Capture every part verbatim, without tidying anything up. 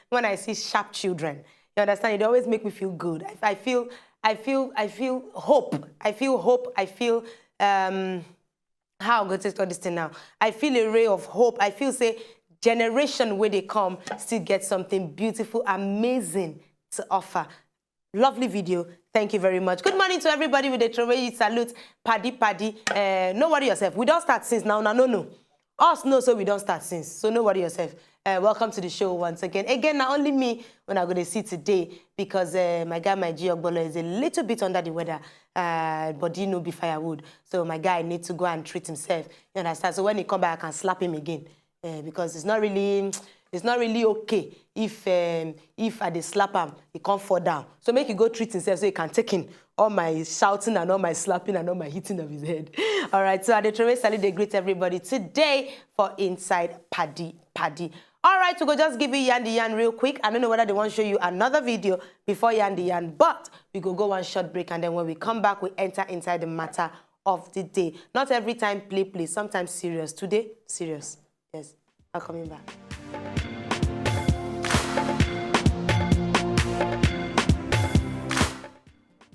when I see sharp children. You understand? It always make me feel good. I, I feel, I feel, I feel hope. I feel hope. I feel um, how I go take all this thing now. I feel a ray of hope. I feel say generation where they come still get something beautiful, amazing to offer. Lovely video. Thank you very much. Good morning to everybody with the Trowe salute. Paddy, paddy. Uh, no worry yourself. We don't start since now. No, no, no. Us know so we don't start since. So no worry yourself. Uh, welcome to the show once again. Again, not only me when I go to see today because uh, my guy, my G Ogbolo, is a little bit under the weather. Uh, but you know, be firewood. So my guy need to go and treat himself. You understand? So when he come back, I can slap him again. Uh, because it's not really, it's not really okay if um, if I dey slap him, he can't fall down. So make he go treat himself so he can take in all my shouting and all my slapping and all my hitting of his head. All right, so I dey throw away salute, they greet everybody today for Inside Paddy Paddy. All right, we go just give you yan the yan real quick. I don't know whether they want to show you another video before yan the yan, but we go go one short break, and then when we come back, we enter inside the matter of the day. Not every time play play, sometimes serious. Today, serious. Yes, I'm coming back.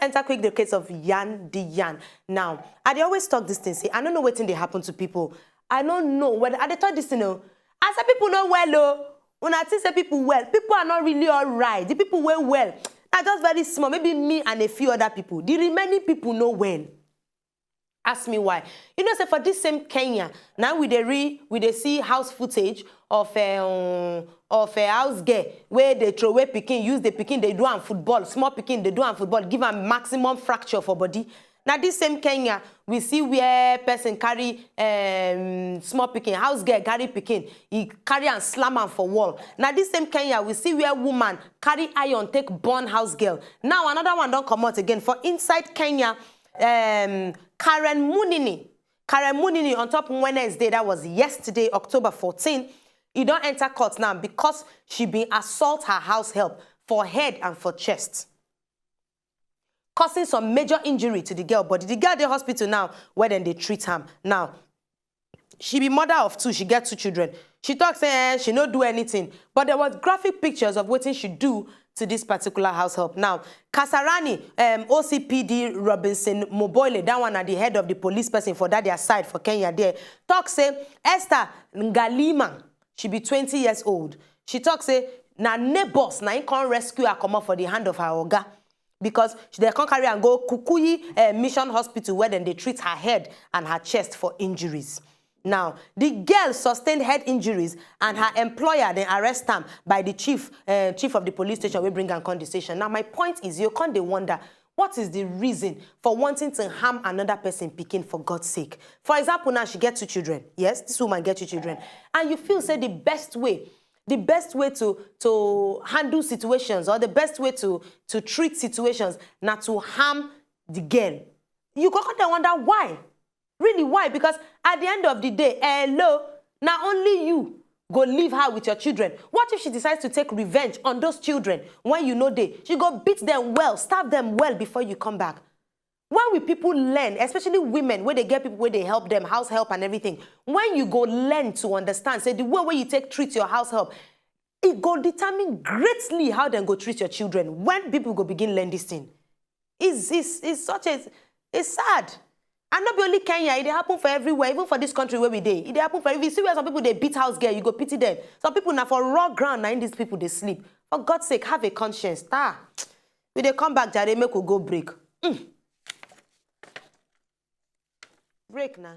Enter quick the case of yan the yan. Now, I dey always talk this thing. Say I don't know what thing they happen to people. I don't know whether I dey talk this thing. Oh, I say people know well. Oh, when I think say people well, people are not really all right. The people well well. Are just very small. Maybe me and a few other people. The remaining people know well. Ask me why. You know, say for this same Kenya, now we dey re, we dey see house footage of um, of a house girl where they throw away picking, use the picking, they do am football, small picking, they do am football, give am maximum fracture for body. Now this same Kenya, we see where person carry um, small picking, house girl carry picking, he carry and slam am for wall. Now this same Kenya, we see where woman carry iron take burn house girl. Now another one don't come out again for inside Kenya. Um, Karen Munini, Karen Munini on top Wednesday, that was yesterday, October fourteen. He don't enter court now because she been assault her house help for head and for chest, causing some major injury to the girl body. The girl dey hospital now where then they treat him. Now, she be mother of two, she get two children. She talks say eh, she no do anything, but there was graphic pictures of what she do to this particular house help. Now, Kasarani um, O C P D Robinson Moboile, that one at the head of the police person for that their side for Kenya there, talk say Esther Ngalima, she be twenty years old. She talk say na neighbors na him come rescue her comot for the hand of her oga because she dey come carry am go Kukuyi uh, Mission Hospital where then they treat her head and her chest for injuries. Now, the girl sustained head injuries and her employer then arrest am by the chief uh, chief of the police station wey bring am come the station. Now, my point is, you can't dey wonder what is the reason for wanting to harm another person picking for God's sake. For example, now she get two children. Yes, this woman get two children. And you feel say the best way, the best way to to handle situations or the best way to to treat situations na to harm the girl. You go come dey wonder why. Really, why? Because at the end of the day, hello, na only you go leave her with your children. What if she decides to take revenge on those children when you know they? She go beat them well, starve them well before you come back. When will people learn, especially women, where they get people where they help them, house help and everything? When you go learn to understand, say the way where you take treat your house help, it go determine greatly how them go treat your children. When people go begin learn this thing, it's it's it's such a it's sad. And not be only Kenya, it dey happen for everywhere, even for this country where we dey. It dey happen for every see where some people they beat house girl, you go pity them. Some people now for raw ground, now in these people they sleep. For God's sake, have a conscience. Ta. We dey come back, Jare, make we go break. Mm. Break now.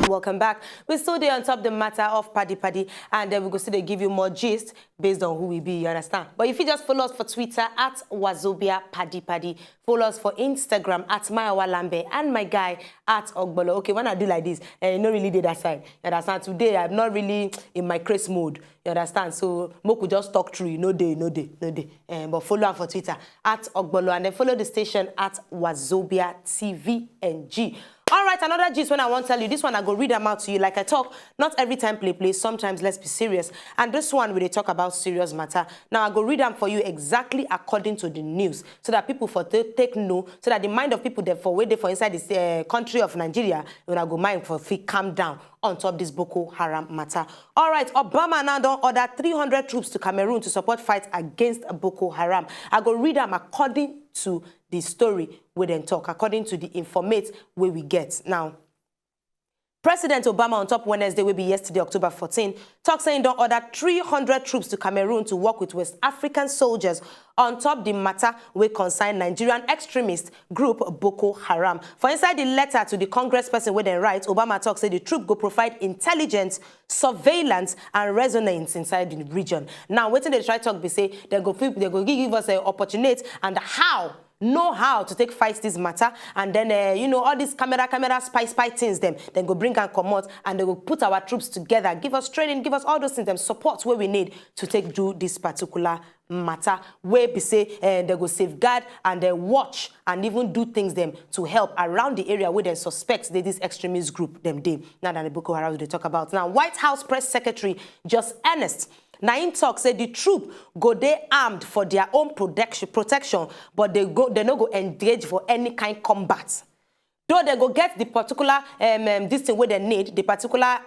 Welcome back. We still there on top the matter of Paddy Paddy, and then we go still dey give you more gist based on who we be, you understand? But if you just follow us for Twitter at Wazobia Paddy Paddy, follow us for Instagram at Mayawa Lambe and my guy at Ogbolo. Okay, when I do like this, eh, you know really did that side. You understand? Today I'm not really in my craze mode. You understand? So Moku just talk through. No day, no day, no day. Eh, but follow am for Twitter at Ogbolo and then follow the station at Wazobia T V N G. All right, another gist when I want to tell you, this one I go read them out to you. Like I talk, not every time play play, sometimes let's be serious. And this one we dey talk about serious matter. Now I go read them for you exactly according to the news, so that people for take take know, so that the mind of people that for where they for inside this uh, country of Nigeria, when I go mind for fit calm down on top this Boko Haram matter. All right, Obama now don order three hundred troops to Cameroon to support fight against Boko Haram. I go read them according to the story wey dem talk, according to the informate wey we get now. President Obama on top Wednesday, wey be yesterday, October fourteen, talk say he don order three hundred troops to Cameroon to work with West African soldiers on top the matter wey concern Nigerian extremist group Boko Haram. For inside the letter to the congressperson wey dem write, Obama talk say the troop go provide intelligence, surveillance and resonance inside the region. Now, wetin they try talk be say they go fit, they go give us an opportunity and how know how to take fight this matter, and then uh, you know, all these camera camera spy spy things them then go bring and comot, and they go put our troops together, give us training, give us all those things, them support where we need to take do this particular matter, where be say uh, they go safeguard and they watch and even do things them to help around the area where they suspect that this extremist group them dey. Now that the Boko Haram they talk about now, White House press secretary Josh Earnest, na him talk say the troop go dey armed for their own protection, protection, but they go they no go engage for any kind combat. Though they go get the particular um, um, this thing where they need, the particular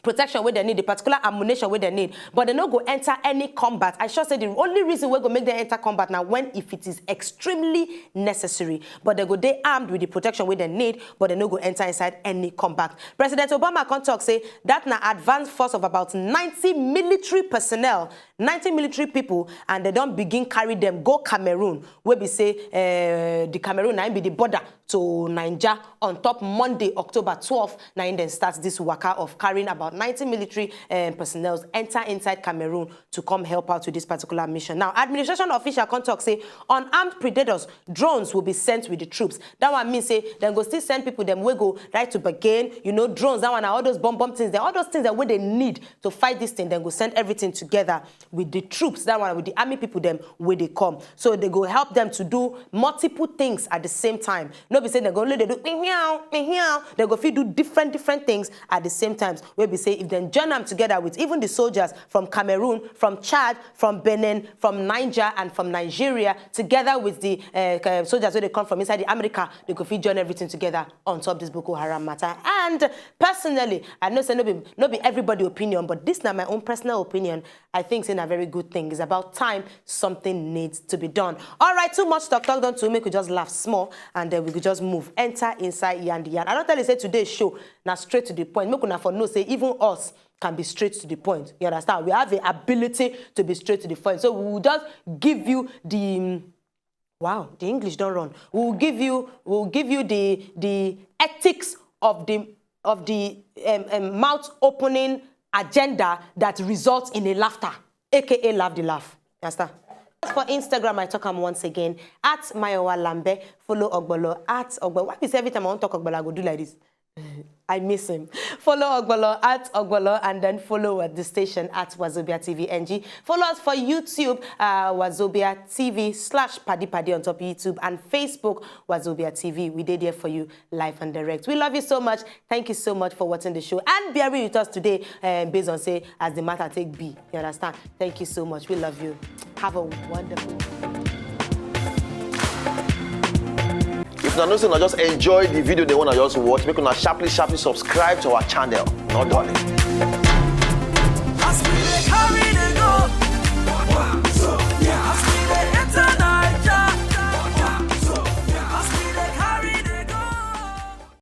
protection where they need, the particular ammunition where they need, but they no go enter any combat. I sure say the only reason we go make them enter combat now when if it is extremely necessary. But they go they armed with the protection where they need, but they no go enter inside any combat. President Obama can talk say that na advanced force of about ninety military personnel, ninety military people, and they don't begin carry them go Cameroon. We be say uh, the Cameroon na be the border to Niger on top Monday, October twelfth. Now in then starts this waka of carrying about ninety military um, personnel enter inside Cameroon to come help out with this particular mission. Now, administration official can talk say unarmed predators drones will be sent with the troops. That one means say then go still send people them we go right to begin. You know, drones. That one are all those bomb bomb things. They're all those things that what they need to fight this thing. Then go send everything together with the troops. That one with the army people them where they come. So they go help them to do multiple things at the same time. No be say they go only they do meow meow. They go fit do different different things at the same time. Where we say if they join them together with even the soldiers from Cameroon, from Chad, from Benin, from Niger, and from Nigeria, together with the uh, uh, soldiers where they come from inside the America, they go fit join everything together on top this Boko Haram matter. And personally, I know say no be no be everybody opinion, but this na my own personal opinion. I think say na very good thing. It's about time something needs to be done. All right, too much talk talk don too make we just laugh small and then we could just move enter inside yan the yan. I don't tell you say today's show na straight to the point. Make una for know say even us can be straight to the point. You understand? We have the ability to be straight to the point. So we will just give you the um, wow, the English don't run. We will give you we will give you the the ethics of the of the um, um, mouth opening agenda that results in a laughter, aka laugh the laugh. You understand? As for Instagram, I talk am once again at Mayowa Lambe. Follow Ogbolo at Ogbolo. Why is every time I want to talk Ogbolo, I go do like this? I miss him. Follow Ogbolo at Ogbolo and then follow at the station at Wazobia T V N G. Follow us for YouTube, uh, Wazobia T V slash Paddy Paddy on top YouTube and Facebook, Wazobia T V. We did there for you live and direct. We love you so much. Thank you so much for watching the show and bearing with us today um, based on say as the matter take be. You understand? Thank you so much. We love you. Have a wonderful If una know say una just enjoy the video they wanna just watch, make una sharply sharply subscribe to our channel. No darling.